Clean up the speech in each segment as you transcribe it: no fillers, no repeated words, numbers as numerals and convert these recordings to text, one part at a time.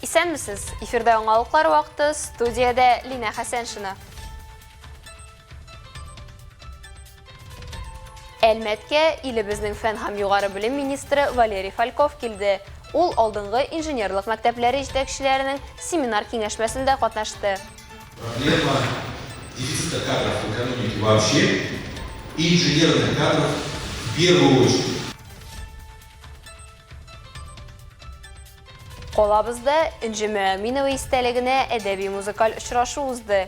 Исәнмесез! Эфирда яңалыклар вакыты, студиядә Линә Хәсәншина. Әлмәткә илебезнең фән һәм югары белем министры Валерий Фальков килде. Ул алдынгы инженерлык мәктәпләре җитәкчеләренең семинар-киңәшмәсендә катнашты. Проблема дефицита кадров в экономике вообще и инженерных кадров в первую очередь. Калабызда Энҗе Мөәминова истәлегенә әдәби-музыкаль очрашу узды.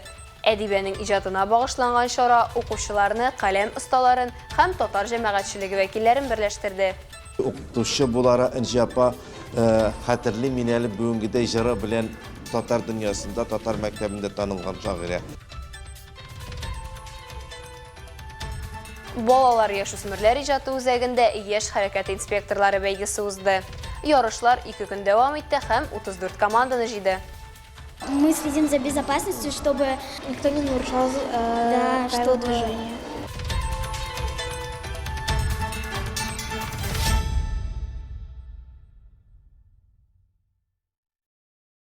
Әдибәнең иҗатына багышланган чара укучыларны, каләм осталарын һәм татар җәмәгатьчелеге вәкилләрен берләштерде. Укытучы буларак Энҗе апа, хәтерлим мин әле бүгенгедәй җыры белән татар дөньясында, татар мәктәбендә танылган шагыйрә. Балалар яшүсмерләр иҗаты үзәгендә Яшь хәрәкәте инспекторлары бәйгесе узды. Ярышлар ике көн дәвам итте һәм 34 команданы җыйды. Мы следим за безопасностью, чтобы никто не нарушал да, правила чтобы движения.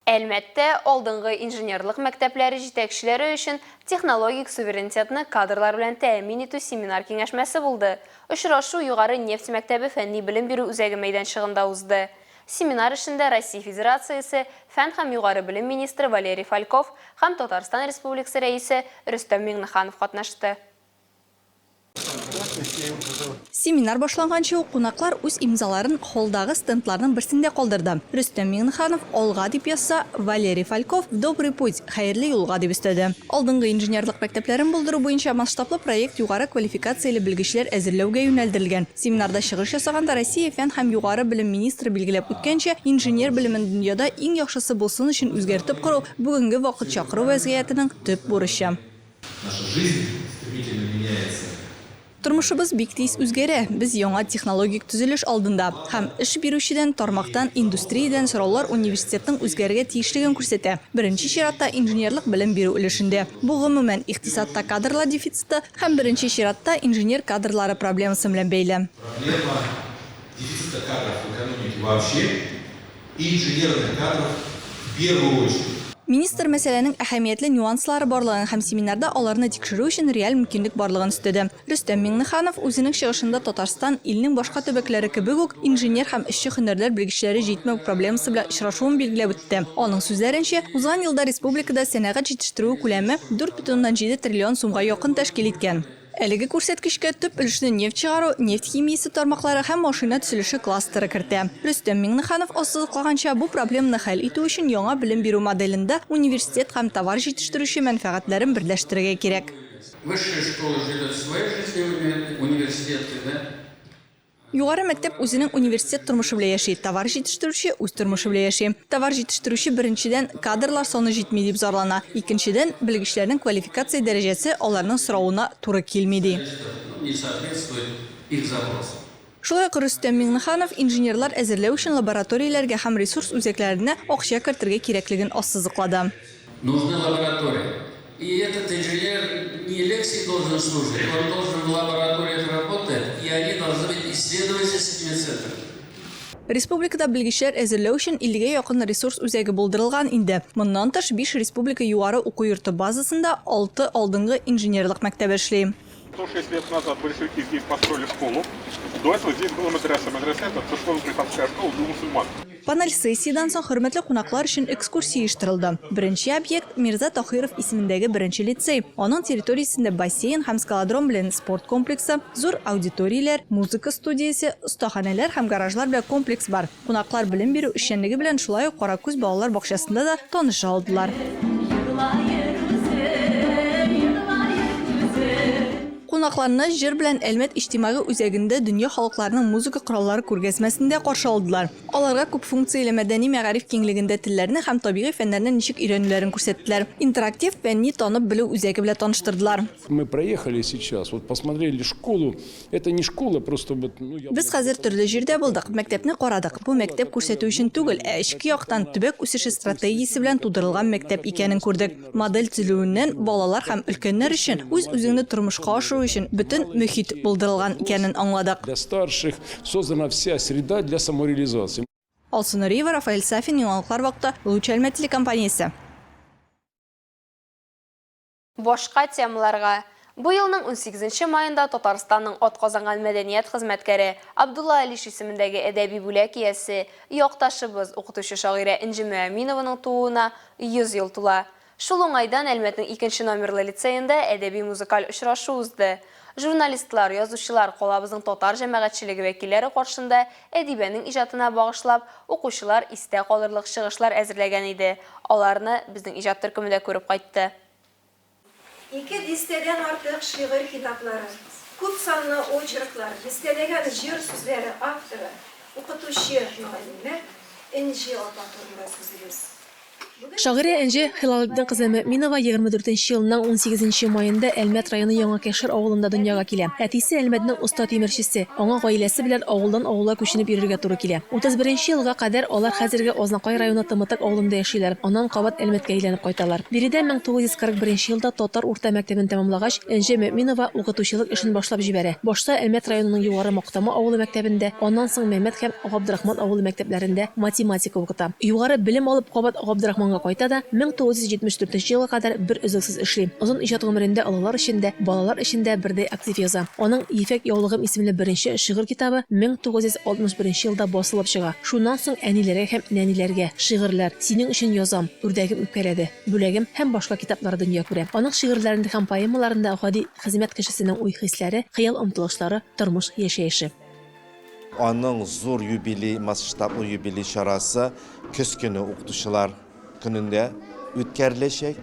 Әлмәттә алдынгы инженерлык мәктәпләре җитәкчеләре өчен технологик суверенитетны кадрлар белән тәэмин итү семинар-киңәшмәсе булды. Очрашу Югары нефть мәктәбе фәнни-белем бирү үзәге мәйданчыгында узды. Семинар эшендә Россия Федерациясе фән һәм югары белем министры Валерий Фальков һәм Татарстан Республикасы Рәисе Рөстәм Миңнеханов катнашты. Семинар башланганчы ук кунаклар үз имзаларын холлдагы стендларның берсендә калдырды. Рөстәм Миңнеханов Алга дип язса, Валерий Фальков В добрый путь, Хәерле юлга дип өстәде. Алдынгы инженерлык мәктәпләрен булдыру буенча масштаблы проект югары квалификацияле белгечләр әзерләүгә юнәлдерелгән. Семинарда чыгыш ясаганда Россия фән һәм югары белем министры билгеләп үткәнчә, инженер белемен дөньяда иң яхшысы булсын өчен үзгәртеп кору, бүгенге вакыт чакыру вәзгыятенең төп бурычы. Наша жизнь стремительно меняется. Тормышыбыз бик тиз үзгәрә, без яңа технологик төзелеш алдында. Һәм эш бирүчедән, тармактан, индустриядән сораулар университетның үзгәрергә тиешлеген күрсәтә. Беренче чиратта, инженерлык белем бирү өлешендә. Бу, гомумән, икътисадта кадрлар дефициты һәм, беренче чиратта, инженер кадрлары проблемасы белән бәйле. Проблема дефицита кадров в экономике вообще и инженерных кадров в первую очередь. Министр мәсьәләнең әһәмиятле нюанслары барлыгын һәм семинарда аларны тикшерү өчен реаль мөмкинлек барлыгын өстәде. Рөстәм Миңнеханов үзенең чыгышында Татарстан, илнең башка төбәкләре кебек үк, инженер һәм эшче һөнәрләр белгечләре җитмәү проблемасы белән очрашуын билгеләп үтте. Аның сүзләренчә, узган елда республикада сәнәгать җитештерүе күләме 4,7 триллион сумга якын тәшкил иткән. Әлеге күрсәткечкә төп өлешне нефть чыгару, нефть химиясе тармаклары һәм машина төзелеше кластеры кертә. Рөстәм Миңнеханов ассызыклаганча, бу проблеманы хәл итү өчен яңа белем бирү моделендә университет һәм товар җитештерүче мәнфәгатьләрен берләштерергә кирәк. Высшая школа живет своей жизнью, университеты, да? Югары мәктәп үзенең университет тормышы белән яши, товар җитештерүче үз тормышы белән яши. Товар җитештерүче, беренчедән, кадрлар саны җитми дип зарлана, икенчедән, белгечләрнең квалификация дәрәҗәсе аларның соравына туры килми, ди. Шулай ук Рөстәм Миңнеханов инженерлар әзерләү өчен лабораторияләргә һәм ресурс үзәкләренә акча кертергә кирәклеген ассызыклады. Нужны лаборатории. И этот инженер не лекции должен слушать, он должен в лабораториях работать, и они должны быть исследовательскими центрами. Республикада белгечләр әзерләү өчен 50 гә якын ресурс үзәге булдырылган инде. Моннан тыш, биш республика югары уку йорты базасында алты алдынгы инженерлык мәктәбе эшли. 106 лет назад большевики здесь построили школу. До этого здесь была медресе. Медресе это церковно-приходская школа для мусульман. Панель сессиядән соң хөрмәтле кунаклар өчен экскурсия оештырылды. Беренче объект, Мирза Таһиров исемендәге беренче лицей. Аның территориясендә бассейн һәм скалодром белән спорт комплексы, зур аудиторияләр, музыка студиясе, остаханәләр һәм гаражлар белән комплекс бар. Кунаклар белем бирү эшчәнлеге белән шулай ук Каракүз балалар бакчасында да таныша алдылар. Кунакларны җыр белән Әлмәт иҗтимагый үзәгендә дөнья халыкларының музыка кораллары күргәзмәсендә каршы алдылар. Аларга күпфункцияле мәдәни-мәгариф киңлегендә телләрне һәм табигый фәннәрне ничек өйрәнүләрен күрсәттеләр, интерактив фәнни танып белү үзәге белән таныштырдылар. Мы проехали сейчас, вот посмотрели школу, Это не школа, просто вот, ну, я... Без хәзер төрле җирдә булдык, мәктәпне карадык. Бу мәктәп күрсәтү өчен түгел, ә эчке яктан төбәк үсеше стратегиясе белән тудырылган мәктәп икәнен күрдек. Модель төзелүеннән балалар һәм өлкәннәр өчен үз-үзеңне тормышка ашыру өчен бөтен мөхит булдырылган икәнен аңладык. Для старших создана вся среда для самореализации. Алсу Нуриева, Рафаэль Сафин, Яңалыклар вакыты, Луч Әлмәт телекомпаниясе. Башка темаларга. Бу елның унсигезенче маенда Татарстанның атказанган мәдәният хезмәткәре, Абдулла Алиш исемендәге әдәби бүләк иясе, якташыбыз, укытучы-шагыйрә Энҗе Мөәминованың тууына 100 ел тула. Шул уңайдан Әлмәтнең икенче номерлы лицеенда әдәби-музыкаль очрашу узды. Журналистлар, язучылар, калабызның татар җәмәгатьчелеге вәкилләре каршында әдибәнең иҗатына багышлап, укучылар истә калырлык чыгышлар әзерләгән иде. Аларны безнең иҗат төркеме дә күреп кайтты. Ике дистәдән артык шигырь китаплары, күп санлы очерклар, дистәләгән җыр сүзләре авторы, укытучы, мөгаллимә Энҗе апа турында сүзебез. Шагыйрә Энҗе Хилалетдин кызы Мөэминова 24 нче елның унсигезенче маенда Әлмәт районы Яңа Кәшер авылында дөньяга килә. Әтисе Әлмәтнең оста тимерчесе, аңа гаиләсе белән авылдан авылга күченеп йөрергә туры килә. 31 нче елга кадәр алар хәзерге Азнакай районы Тымытык авылында яшиләр, аннан кабат Әлмәткә әйләнеп кайталар. Биредә 1941 елда татар урта мәктәбен тәмамлагач, Энҗе Мөэминова укытучылык эшен башлап җибәрә. Башта Әлмәт районының Югары Мактама авылы мәктәбендә, аннан соң Мәмәт һәм Габдрахман авылы мәктәпләрендә математика укыта. Югары белем алып кабат Габдрахманга кайта да, 1974 нче елга кадәр бер өзлексез эшли. Озын иҗат гомерендә олылар өчен дә, балалар өчен дә бердәй актив яза. Аның Ефәк яулыгым исемле беренче шигырь китабы 1961 нче елда басылып чыга. Шуннан соң Әниләргә һәм нәниләргә, Шигырьләр, Синең өчен язам, Үрдәгем үпкәләде, Бүләгем һәм башка китаплары дөнья күрә. Аның шигырьләрендә һәм поэмаларында гади хезмәт кешесенең уй-хисләре, хыял-омтылышлары, тормыш-яшәеше. Аның зур юбилей, масштаблы юбилей чарасы көз көне укытучылар көнендә үткәреләчәк.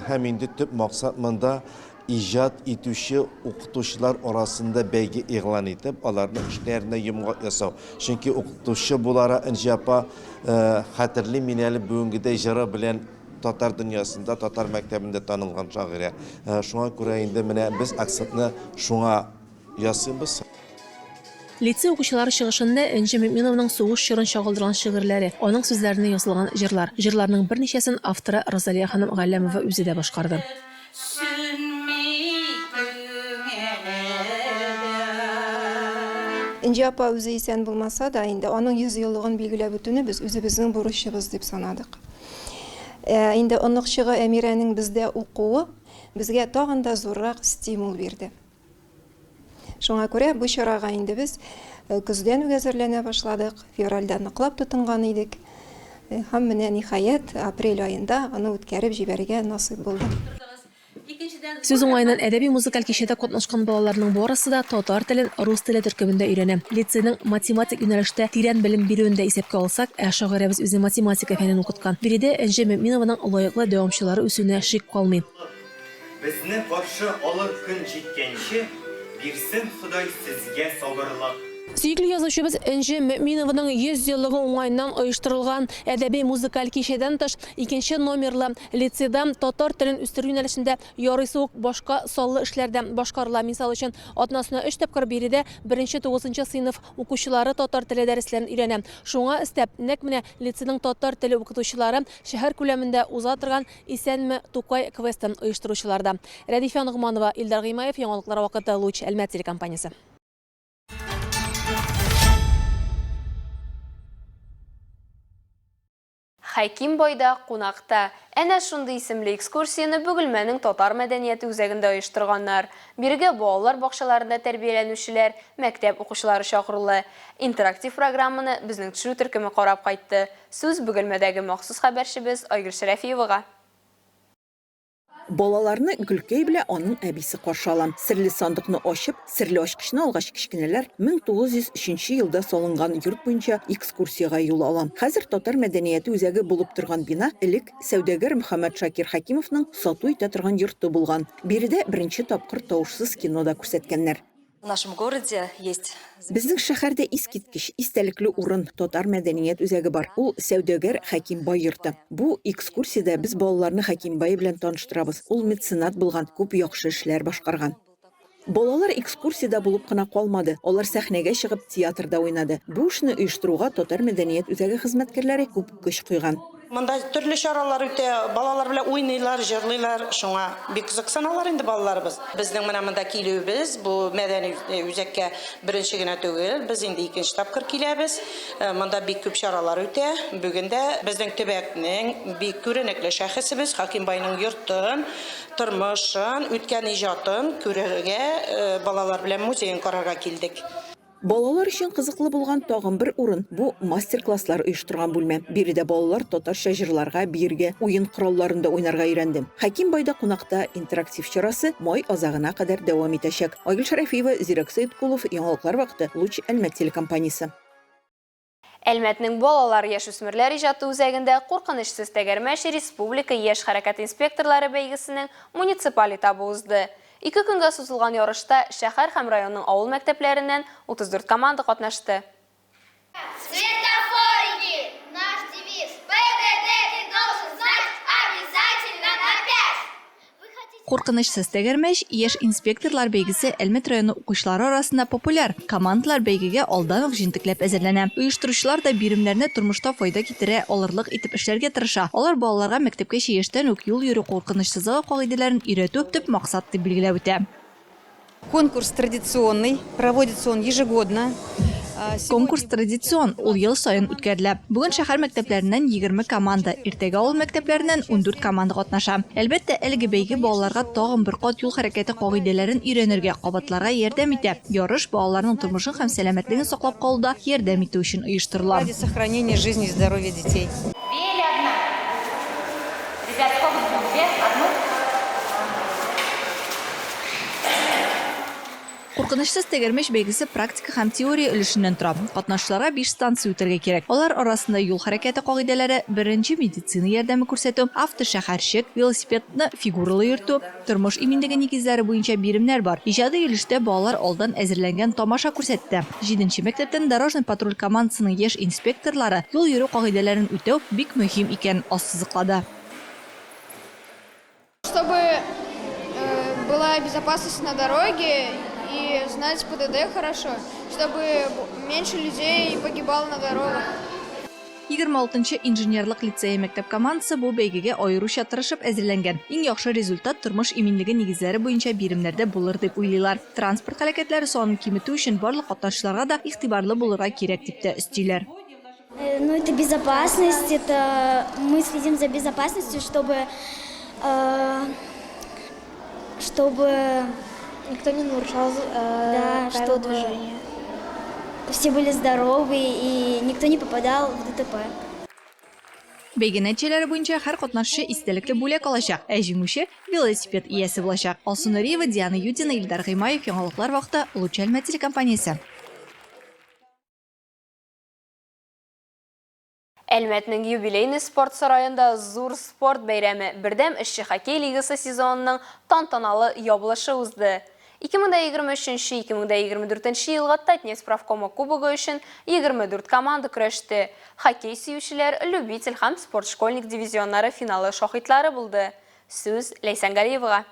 Һәм инде төп максат монда иҗат итүче укытучылар арасында бәйге игълан итеп, аларның эшләренә йомгак ясау. Чөнки укытучы буларак Энҗе апа, хәтерлим мин әле бүгенгедәй җыры белән татар дөньясында, татар мәктәбендә танылган шагыйрә. Шуңа күрә инде менә без акцентны шуңа ясыйбыз. Лицей укучылары чыгышында Энҗе Мөэминованың сугыш чорын чагылдырган шигырьләре, аның сүзләренә язылган җырлар. Җырларның берничәсен авторы Розалия ханым Галләмова үзе дә башкарды. Сүнми күңелдә. Энҗе апа үзе исән булмаса да, инде аның 100 еллыгын билгеләп үтүне без үзебезнең бурычыбыз дип санадык. Ә инде оныкчыгы Әмирәнең бездә укуы безгә тагын да зуррак стимул бирде. Шуңа күрә бу чарага инде без көздән үк әзерләнә башладык, февральдә ныклап тотынган идек. Һәм менә, ниһаять, апрель аенда аны үткәреп җибәрергә насыйп булды. Сүз уңаеннан, әдәби-музыкаль кичәдә катнашкан балаларның барысы да татар телен рус теле төркемендә өйрәнә. Лицейның математик юнәлештә тирән белем бирүен дә исәпкә алсак, ә шагыйрәбез үзе математика фәнен укыткан, биредә Энҗе Мөэминованың лаеклы дәвамчылары үсүенә шик калмый. Безне каршы алыр көн җиткәнче, бирсен Ходай сезгә сабырлык. Сөекле язучыбыз Энҗе Мөэминованың 100 еллыгы уңаеннан оештырылган әдәби-музыкаль кичәдән тыш, икенче номерлы лицейда татар телен үстерү юнәлешендә ярыйсы ук башка саллы эшләр дә башкарыла. Мисал өчен, атнасына өч тапкыр биредә беренче-тугызынчы сыйныф укучылары татар теле дәресләрен өйрәнә. Шуңа өстәп, нәкъ менә лицейның татар теле укытучылары шәһәр күләмендә уза торган Исәнме, Тукай квестын оештыручылар да. Рәдифә Ногманова, Илдар Гыймаев, Яңалыклар вакыты, Луч, Әлмәт телекомпаниясе. Хәким байда кунакта. Әнә шундый исемле экскурсияне Бөгелмәнең Татар мәдәнияте үзәгендә оештырганнар. Бирегә балалар бакчаларында тәрбияләнүчеләр, мәктәп укучылары чакырулы. Интерактив программаны безнең төшерү төркеме карап кайтты. Сүз Бөгелмәдәге махсус хәбәрчебез Айгөл Шәрәфиевага. Балаларны Гөлкәй белән аның әбисе каршы ала. Серле сандыкны ачып, серле ачкычны алгач, кечкенәләр 1903 нче елда салынган йорт буенча экскурсиягә юл ала. Хәзер Татар мәдәнияте үзәге булып торган бина элек сәүдәгәр Мөхәммәтшакир Хәкимовның сату итә торган йорты булган. Биредә беренче тапкыр тавышсыз кино да күрсәткәннәр. В нашем городе есть. Безнең шәһәрдә искиткеч, истәлекле урын, Татар мәдәният үзәге бар. Ул сәүдәгәр Хәким бай йорты. Бу экскурсиядә без балаларны Хәким бай белән таныштырабыз. Ул меценат булган, күп яхшы эшләр башкарган. Балалар экскурсиядә булып кына калмады, алар сәхнәгә чыгып театрда уйнады. Бу эшне оештыруга Татар мәдәният үзәге хезмәткәрләре күп көч куйган. Монда төрле чаралар үтә, балалар белән уйныйлар, җырлыйлар, шуңа бик кызыксыналар инде балаларыбыз. Безнең менә монда килүебез, бу мәдәни үзәккә беренче генә түгел, без инде икенче тапкыр киләбез. Монда бик күп чаралар үтә. Бүген дә безнең төбәкнең бик күренекле шәхесебез Хаким байның йортын, тормышын, үткән иҗатын күрергә, балалар белән музеен карарга килдек. Балалар өчен кызыклы булган тагын бер урын, бу мастер-класслар оештырган бүлмә. Биредә балалар татарча җырларга, биергә, уен коралларында уйнарга өйрәнде. Хәким байда кунакта интерактив чарасы май азагына кадәр дәвам итәчәк. Айгөл Шәрәфиева, Зирәк Сәеткулов, Яңалыклар вакыты, Луч Әлмәт телекомпаниясе. Әлмәтнең балалар-яшүсмерләр иҗаты үзәгендә Куркынычсыз тәгәрмәч республика яшь хәрәкәт инспекторлары бәйгесенең муниципаль этабы узды. Ике көнгә сузылган ярышта шәһәр һәм районның авыл мәктәпләреннән 34 команда катнашты. Светофорики! Наш девиз, ПДД ты должен знать обязательно на пять! Куркынычсыз тәгәрмәч яшь инспекторлар бәйгесе Әлмәт районы укучылары арасында популяр. Командалар бәйгегә алдан ук җентекләп әзерләнә. Оештыручылар да биремнәрне тормышта файда китерә алырлык итеп эшләргә тырыша. Алар балаларга мәктәпкәчә яшьтән үк юл йөрү куркынычсызлыгы кагыйдәләрен өйрәтү төп максат дип билгеләп үтә. Конкурс традиционный, проводится он ежегодно. Конкурс традицион, ул ел саен үткәрелә. Бүген шәһәр мәктәпләреннән 20 команда, иртәгә авыл мәктәпләреннән 14 команда катнаша. Әлбәттә, әлеге бәйге балаларга тагын бер кат юл хәрәкәте кагыйдәләрен өйрәнергә, кабатларга ярдәм итә. Ярыш балаларның тормышын һәм сәламәтлеген саклап калуда ярдәм итү өчен оештырыла. Ради сохранения жизни и здоровья детей. Две или одна? Ребят, сколько будем? Две? Одну? Куркынычсыз тәгәрмәч бәйгесе практика һәм теория өлешеннән тора. Катнашучыларга биш станция үтәргә кирәк. Алар арасында юл хәрәкәте кагыйдәләре, беренче медицина ярдәме күрсәтү, автошәһәрчек, велосипедны фигуралы йөртү, Тормыш иминлеге нигезләре буенча биремнәр бар. Иҗади өлештә балалар алдан әзерләнгән тамаша күрсәтте. Җиденче мәктәптән Дорожный патруль командасының яшь инспекторлары юл йөрү кагыйдәләрен үтәү бик мөһим икәнен ассызыклады. Чтобы была безопасность на дороге и знать ПДД хорошо, чтобы меньше людей погибало на дорогах. 26 нчы инженерлык лицее мәктәп командасы бу бәйгегә аеруча тырышып әзерләнгән. Иң яхшы результат тормыш иминлеге нигезләре буенча биремнәрдә булыр дип уйлыйлар. Транспорт һәлакәтләре санын киметү өчен барлык катнашучыларга да игътибарлы булырга кирәк дип тә өстиләр. Ну, это безопасность, это мы следим за безопасностью, чтобы, чтобы никто не нарушал да, правила чтобы движения. Все были здоровы и никто не попадал в ДТП. Бәйге нәтиҗәләре буенча һәр катнашучы истәлекле бүләк алачак, ә җиңүче велосипед иясе булачак. Алсу Нуриева, Диана Юдина, Илдар Гыймаев, Яңалыклар вакыты, Луч Әлмәт телекомпаниясе. Әлмәтнең Юбилейный спорт сараенда зур спорт бәйрәме, Бердәм эшче хоккей лигасы сезонының тантаналы ябылышы узды. 2023-2024 елгы Татнефть профкомы кубогы өчен 24 команда көрәште. Хоккей сөючеләр любитель һәм спортшкольник дивизионнары финалы шаһитлары булды. Сүз Ләйсән Галиевага.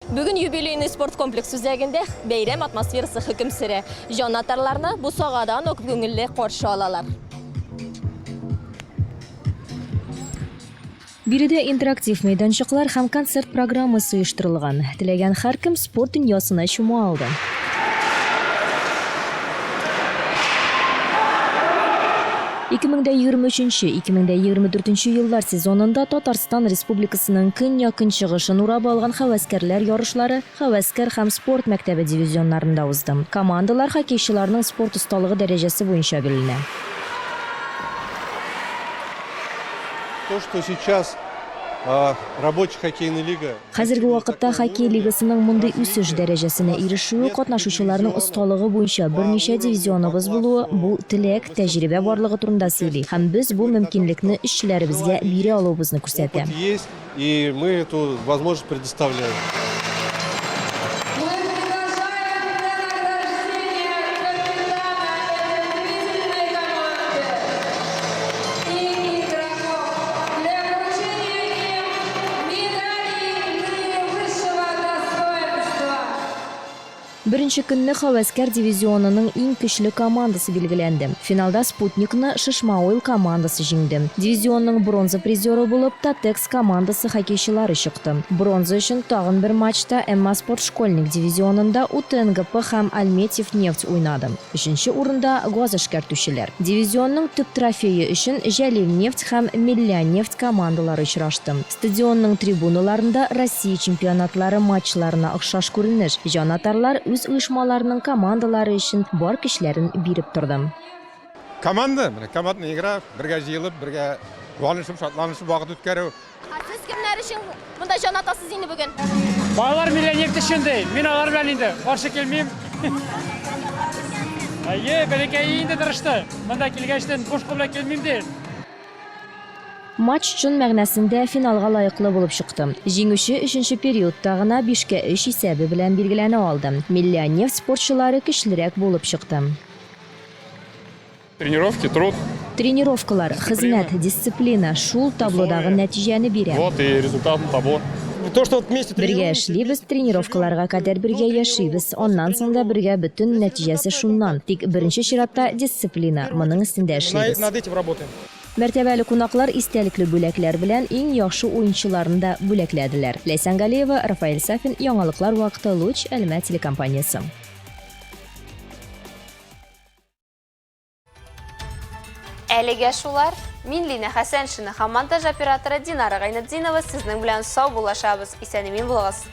Бүген Юбилейный спорт комплекс үзәгендә бәйрәм атмосферасы хөкем сөрә. Җанатарларны бусагадан ук күңелле каршы алалар. Биредә интерактив мәйданчыклар һәм концерт программасы оештырылган. Теләгән һәркем спорт дөньясына чума алды. 2023-2024 еллар сезонында Татарстан Республикасының көньяк-көнчыгышын урап алган һәвәскәрләр ярышлары һәвәскәр һәм спорт мәктәбе дивизионнарында узды. Командалар хоккейчыларның спорт осталыгы дәрәҗәсе буенча бүленә. То, что сейчас рабочая хоккейная лига Хәзерге вакытта хоккей лигасының мондый үсеш дәрәҗәсенә ирешүе, катнашучыларның осталыгы буенча берничә дивизионыбыз булуы, бу теләк, тәҗрибә барлыгы турында сөйли һәм без бу мөмкинлекне эшчеләребезгә бирә алуыбызны күрсәтә. Опыт есть, и мы эту возможность предоставляем. Беренче көнне Һәвәскәр дивизионының иң көчле командасы билгеләнде. Финалда Спутник ны Шишма-Ойл командасы җиңде. Дивизионның бронза призеры булып Татекс командасы хоккейчылары чыкты. Бронза өчен тагын бер матчта ММА-Спортшкольник дивизионында УТНГП һәм Альметьев-Нефть уйнады. Өченче урында, газ эшкәртүчеләр. Дивизионның төп трофее өчен Җәлилнефть һәм Миллионефть командалары очрашты. Стадионның трибуналарында Россия чемпионатлары матчларына охшаш күренеш, җанатарлар үз оешмаларының командалары өчен бар көчләрен биреп торды. Команда, менә командная игра, бергә җыелып, бергә куанышып, шатланышып вакыт үткәрү. Ә сез кемнәр өчен монда җан атасыз инде бүген? Балалар миллионер өчен ди. Мин алар белән инде каршы килмим. Әйе, бәләкәе инде тырышты. Монда килгәчтен буш кул белән килмим ди. Матч чын мәгънәсендә финалга лаеклы булып чыкты. Җиңүче өченче периодта гына бишкә өч исәбе белән билгеләнә алды. Миллионер спортчылары көчлерәк булып чыкты. Тренировки, труд. Тренировкалар, хезмәт, дисциплина шул таблодагы нәтиҗәне бирә. Вот и результат на табло. То, что вот вместе Бергә эшлибез, тренировкаларга кадәр бергә яшибез, аннан соң да бергә, бөтен нәтиҗәсе шуннан. Тик беренче чиратта дисциплина, моның өстендә эшлибез. Над этим работаем. Мәртәбәле кунаклар истәлекле бүләкләр белән иң яхшы уенчыларны да бүләкләделәр. Ләйсән Галиева, Рафаэль Сафин, Яңалыклар вакыты, Луч, Әлмәт телекомпаниясе. Әлегә шулар. Мин Лина Хәсәншина һәм монтаж операторы Динара Гайнетдинова сезнең белән саубуллашабыз. Исән-имин булыгыз.